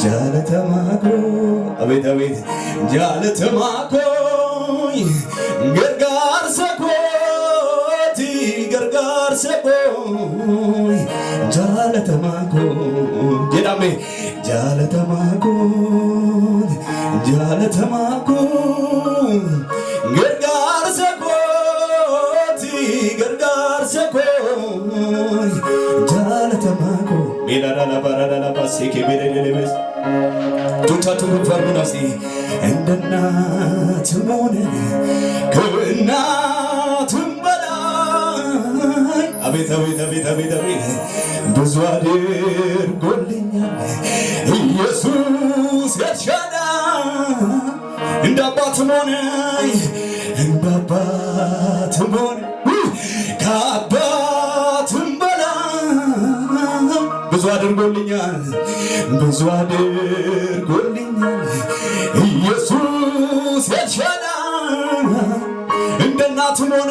Jaalatamaa koo, አቤት አቤት, jaalatamaa koo, gargaarsa kooti, gargaarsa koo, jaalatamaa koo jedhame. Jaalatamaa koo, jaalatamaa koo, gargaarsa kooti, gargaarsa koo, jaalatamaa koo. Meedadala baradala baseeke bedelelebes. እጆቻችሁን ከፍ አድርጉና እስቲ እንደ እናትም ሆነ ከእናትም በላይ፣ አቤት አቤት አቤት አቤት አቤት፣ ብዙ አድርጎልኛል ኢየሱስ ኤልሻዳይ። እንደ አባትም ሆነ፣ እንደ አባትም ሆነ፣ ከአባትም በላይ ብዙ አድርጎልኛል፣ ብዙ አድርጎልኛል ኢየሱስ ኤልሻዳይ። እንደ እናትም ሆነ